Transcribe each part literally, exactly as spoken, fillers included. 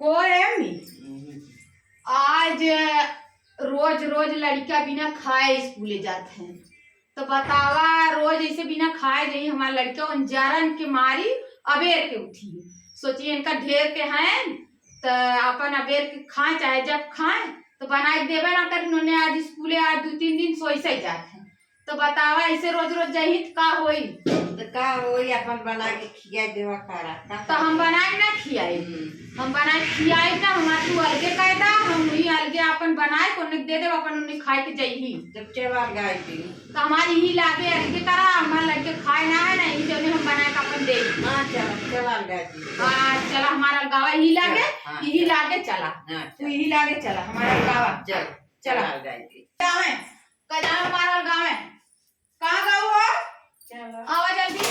कोई एम नहीं। आज रोज रोज लड़का बिना खाए स्कूले जात हैं, तो बतावा, रोज ऐसे बिना खाए जाई हमार लड़का, उन जरन के मारी अबेर के उठी। सोची इनका ढेर के हैं, तो अपन अबेर के खाए, चाहे जब खाए, तो बनाए देबे ना करी। उन्होंने आज स्कूले आज दो तीन दिन सोई से जात हैं, तो बतावा, ऐसे रोज रोज जाई तो का होई? तो का होई, अपन बना के खिया देवा करा। का तो हम बनाए ना खियाई, हम्म। हम बनाए खियाई ना, हमार तू अलगे कायदा, हम ही अलगे अपन बनाए, कोने दे देब, अपन उन्हें खाए के जाई ही। जब चला गाय के। तो हमारी ही लागे अलगे करा, हमार लड़के खाए ना है ना, यही जौने हम बनाए के अपन दे। हाँ, चला, चला गाय के। हाँ, चला, हमारा गावा ही लागे, हाँ, यही चला। लागे चला। हाँ, तू चला। यही लागे चला, हमारा गावा। चल, चला। चला गाय के। गावे, कजा हमारा गावे। कहाँ गऊ हो? चलो। आवा जल्दी।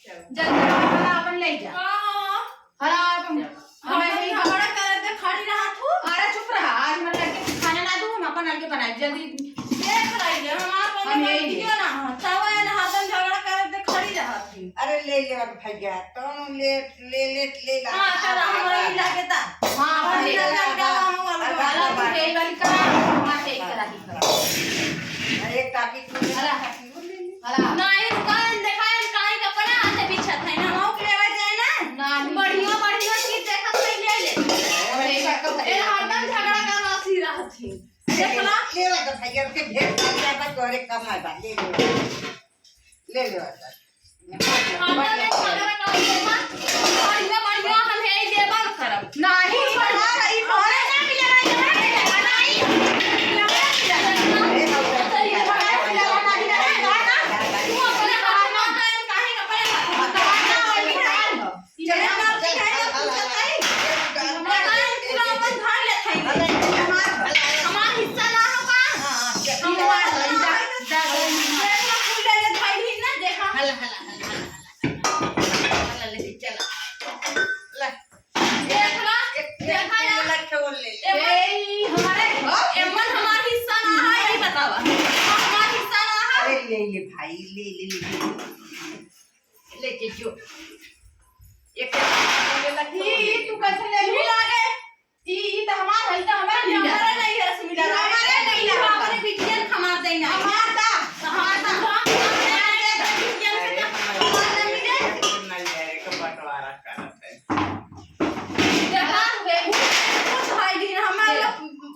चलो। जल्दी आवा, हरा अपन ले जा। हाँ। हरा अपन। चलो। हमें हम नहीं झगड़ा करत दे खड़ी रहा तू। अरे चुप रहा, आज हमारे लड़के के खाना ना दू, हम अपन लड़के बनाए जल्दी। देख रही है, हमार कोनो हम यही गलतियों ना हो। तब है ना, हरदम झगड़ा करत दे खड़ी रहा थी। अरे ले ले अब भैया, तुम ले, ले, ले, ले ला। हाँ, चलो, हमारा ही लागे ता। हाँ, हमारा ही लागे ता, हम अलग अलग अलग बात। यही वाली करा, हमारे एक तरह की करा। अरे काकी, तू ले ला, हला। काकी, वो ले ले। हला। नहीं, रुका, देखा, हम काहे के अपने हाथे पीछे थे ना, नौक लेवे जाए ना। नहीं। बढ़िया, बढ़िया चीज देखत है, ले ले। अरे, ये हरदम झगड़ा करवा सी रहत है। अरे, देख ला। ले ला तो भैया, के ढेर कर दिया, बस तोरे कम है बा, ले ले। ले ले, ले ले। हरदम एक झगड़ा करवा सी रहत है। बढ़िया, बढ़िया, हम यही देबल करब। नहीं, ई पढ़ा, ई पढ़े ना मिले, ना मिले, ना मिले। चला। देख ला, एक, एक देखा यार। लख वो ले ले। एमन, ए, ई हमारे, हाँ? एमन हमार हिस्सा ना है, यही बतावा। हमार हिस्सा ना है। अरे ले, ले भाई, ले, ले, ले, ले। ले, ले, जो। एक, एक, ले, ले, लख वो ई, ले ई ले। तू कैसे ले लू? ई लागे। ई, ई त हमार है, ई त हमार ई मिला। हमारे नहीं है, रश्मि ई लागे। हमारे नहीं है। हमारे बिटियन हमार देना। हमार दा, हमार दा। हमार बिटियन के हमार नहीं है। बंटवारा करत है। देखा, कुछ भाई दिन हमार ले। लोग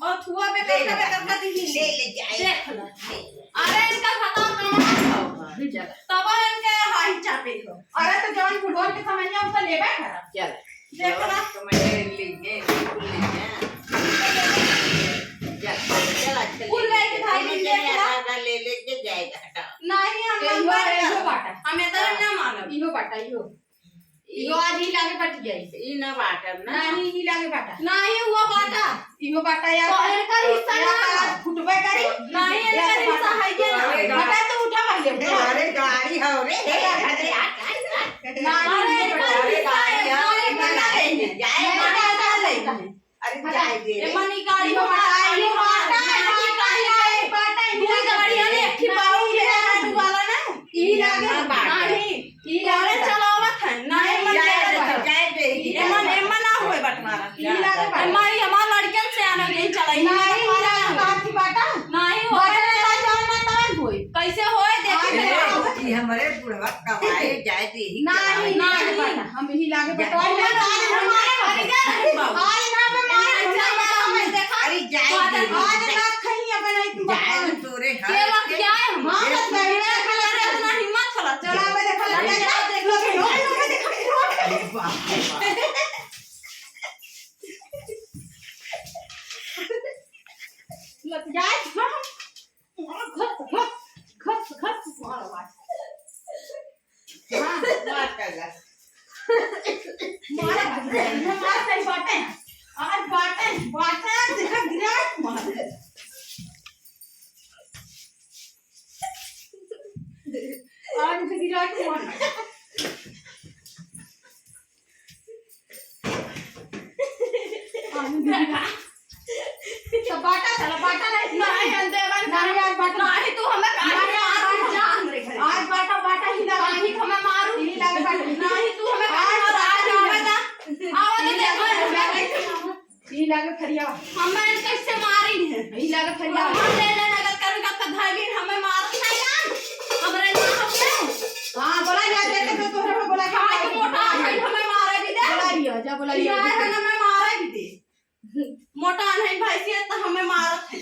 अथुआ पे ले करके, ले। करके दी। ले, ले जाए। देख लो। ले। अरे इनका खतम कहाँ हो? अभी चला। तब इनके हाई चापे हो। अरे तो जौन फुटबॉल के समझिया उसका लेबे करा। चल। देख लो। तो मैं ले ली, ले ली, ले ली। चल, चल, चल। फुल लेके भाई, ले, ले, देख लो। आधा ले लेके जाएगा, हटाओ। नहीं, हम ये ना हुआ, मानेगा। ये हुआ बाटा। हम इतना ना मानब। इहो बाटा, इहो। इहो आज ही लागे बट गया इसे। ई ना बाटब ना। नहीं, ही लागे बाटा। नहीं, हुआ बाटा। इहो बाटा यार। तो इनका हिस्सा ना है। फुटबे करी। नहीं, इनका हिस्सा है ये ना। अरे, हटा तो उठा पहले, उठा। अरे, गाड़ी है रे। अरे, हट, हट, हट। नहीं, अरे, इनका अरे, हिस्सा है, गाड़ी है। गाड़ी में ना लेंगे। जाए, नहीं, गाड़ी में। अरे, हटा। जाए दे रे। ए, मनी गाड़ी इहो में बाटा, हटा, इहो बाटा, हटा, इहो बाटा, इहो बाटा, इहो बाटा। गाड़ी है, एक ही बाबू के है, तू वाला ना। ई लागे ना बाटा। नहीं। ई तोरे लागे। चलावत है, नहीं, नहीं, मन जाए जाए दे, बाटा। जाए दे, ई एमन, लागे। एमन ना होए बंटवारा। ई लागे बाटा। एमन, ई हमार लड़कन से आना नहीं चला, ई नहीं, लागे ई लागे बाटा। बाटा। नहीं होए। बाटा ना जाए ना तवन होए। कैसे होए, देखी आज तो ये जाए। ई हमरे बुढ़वा कमाए जाए दे, ही नहीं, चलावे। नहीं, नहीं। बाटा। हम ही लागे जा। बाटा। हमारे घर के नहीं बाबू। आज ना बे, मारे नहीं, नहीं, नहीं, देखा। अरे जाए दे, आज जाए। रात कहीं अपन आई तुम जाए बाटा। दे तोरे के घर बात के। क्या है हम? हाँ, बस बैठे हैं, हमारे इतना हिम्मत होला। चला, अब देखा लग गया, देख लो, देखो, देखो, देखो। अरे बाप रे बाप। लग जाए, हाँ। घस, घस, घस, घस, मारो, मारो। हाँ, मार कर जा। मारा भाई, मार कहीं बाटे हैं। आज बाटे, बाटे, देखा गिरा मार। आज तो गिरा मार। तो बाटा चला, बाटा नहीं। नहीं, हम देवन नहीं, आज बाटा। नहीं, तू हमें काहे नहीं, आज मारू? बाटा। जा हमरे घरे। आज बाटा, बाटा ही लगा। नहीं, हमें मारू। ही लगा बाटा। नहीं, तू हमें आज काहे मारू? बाटा आज ही आवे लगा। ना। आवे तो ही लगा। देखो, लागे फरिया। हमें कैसे मारी है? ई लागे फरिया। हम ले ले नगर कर का तो धागिन हमें मारत नहीं ना। हमरे ना हमने। हाँ, बोला जा, देखे तो तोहरे को बोला जा। खाए के मोटा है, हमें मारे भी दे। बोला लिया, जा बोला लिया। यार, हमें मारे भी दे। मोटा नहीं भैंसिया तो हमें मारत है।